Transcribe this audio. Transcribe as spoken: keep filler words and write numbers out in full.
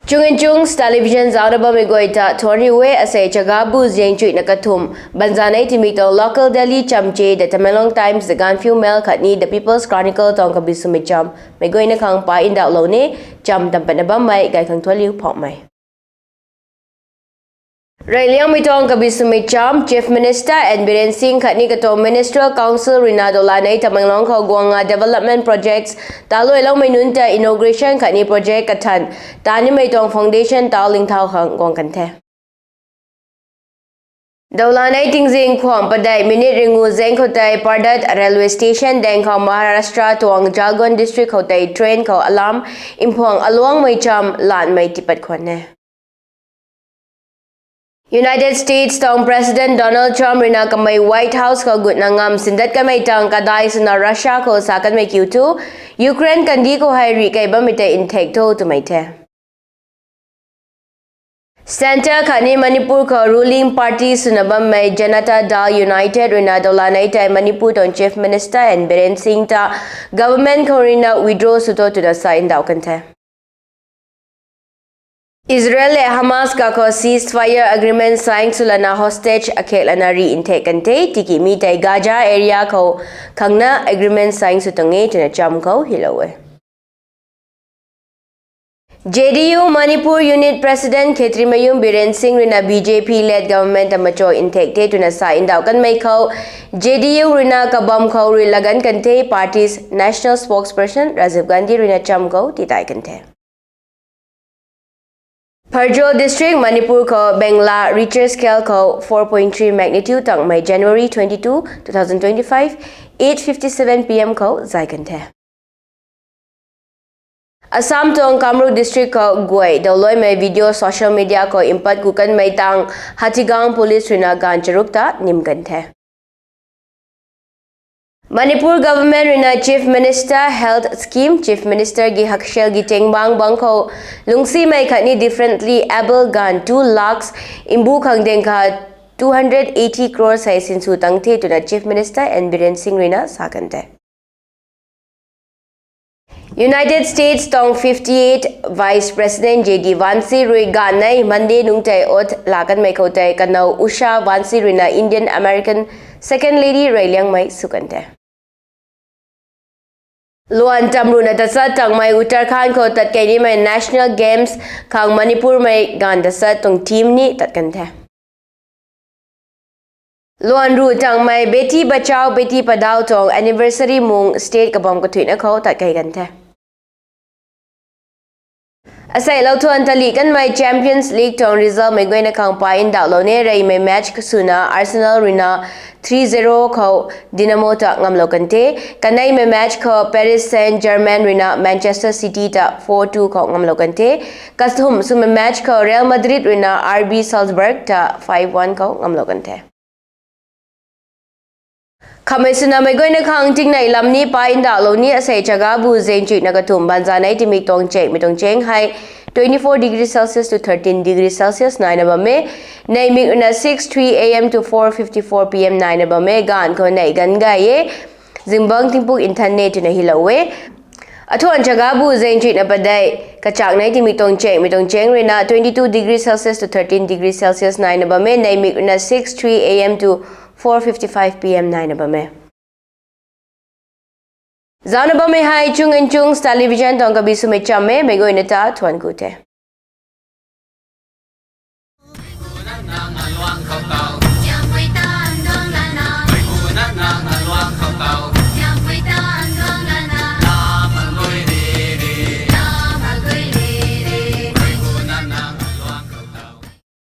Chung Chungs Television zaucna bammei guay ta thuanc riu e. Asei Chagabu ziang chuihna kathumh banzanei timik tuang local daily chamche The Tamenglong Times, The Gaanphiu Mail khatni The People's Chronicle tuang kabi swmei cham meic guayna khang pa ndauhlou ni. Cham tam patna bammei gay khang thuanliu phauhmei. Reyliangmei tuang kabi swmei cham. Chief Minister N Biren Singh khatni katuang Ministerial Council ruina Dawlanei Tamenglong khou guang a development projects taluailoumei nunc ta inauguration khatni project kathan tanimei tuang foundation tau lingthau khang guang kan the. Dawlanei tingzing khwang padeih minute ringu zaeng khou tei Pardat railway station daeng khou Maharashtra tuang Jalgaon district khou tei train khou alarm mphuang aluangmei cham lanmei tipat khwan e. United States tuang President Donald Trump ruina kamei White House khou gutna ngam sindat kanmei tang kadai swna Russia khou sa kanmei kiu thu, Ukraine kandih khou hei rih kei bammei tei nthek tho twmei the. Centre khatni Manipur khou ruling party swna bammei Janata Dal United ruina Dawlanei tei Manipur tuang Chief Minister N Biren Singh ta government khou ruina withdraw sw tho twna sa ndauh kan the. Israel le Hamas kakhou ceasefire agreement sign swlana hostage akhaklana rih nthek kan the, tiki mi tei Gaza area khou khangna agreement sign sw tuang e twna cham khou hylou e. J D U Manipur Unit President Khetrimayum Biren Singh ruina B J P led government ta macho nthek the twna sa ndauh kanmei khou, J D U ruina kabam khou rui lagan kan the, party's national spokesperson Rajiv Gandhi ruina cham khou titai kan the. Pherzawl District, Manipur khou Bengla Richter scale khou four point three magnitude tangmei January twenty-two, two thousand twenty-five, eight fifty-seven P M khou zay kan the. Assam tuang Kamrup District khou guay dawluaimei video social media khou mpat ku kanmei tang Hathigang Police ruina gaanv charuk ta nim kan the. Manipur government ruina Chief Minister Health Scheme, Chief Minister ki hakselgi tengbang bang khou lungcsimei khatni differently abled gaanv two lakhs mbu khang dengkha two hundred eighty crores hei sinsw tang the twna Chief Minister N Biren Singh ruina sa kan the. United States tuang fifty-eight Vice President J D Vance rui gaanv nei Monday nungc tei oath laa kanmei khou tei kanow Usha Vance ruina Indian American Second Lady reyliangmei sw kan the. Luan tamruhna tachat tangmei Uttarakhand khou tat kei nimei National Games khang Manipurmei gaanv tachat tuang team ni tat kan the. Luan ruh tangmei Beti Bachao Beti Padhao tuang anniversary mung state kabam kathuina khou tat kei kan the. Asei louthuan talih kanmei Champions League tuang result mei guayna khang pa ndauhlou ni. Reymei match kaswna Arsenal ruina three zero khou Dinamo ta ngamlou kan the. Kaneimei match khou Paris Saint-Germain ruina Manchester City ta four two khou ngamlou kan the. Kathumh swmei match khou Real Madrid ruina R B Salzburg ta five one khou ngamlou kan the. Khamei swna mei guayna khang tingnei lam ni pa ndauhlou ni. Asei Chagabu ziang chuihna kathumh banzanei timik tuang chengmei tuang cheng hei twenty-four degree Celsius to thirteen degree Celsius naina bam e. Neimik ruina six three A M to four fifty-four P M naina bam e. Gaanv khou nei ganv gay e. Zingbangc tingpuk nthan ne twna hylou e. Athuan Chagabu ziang chuihna padeih kachaknei timik tuang chengmei tuang cheng ruina twenty-two degree Celsius to thirteen degree Celsius naina bam e. Neimik ruina six three A M to four fifty-five P M naina bam e. Zaucna bammei hei Chung Chungs Television tuang kabi swmei cham e. Mei guayna ta thuanc ku the.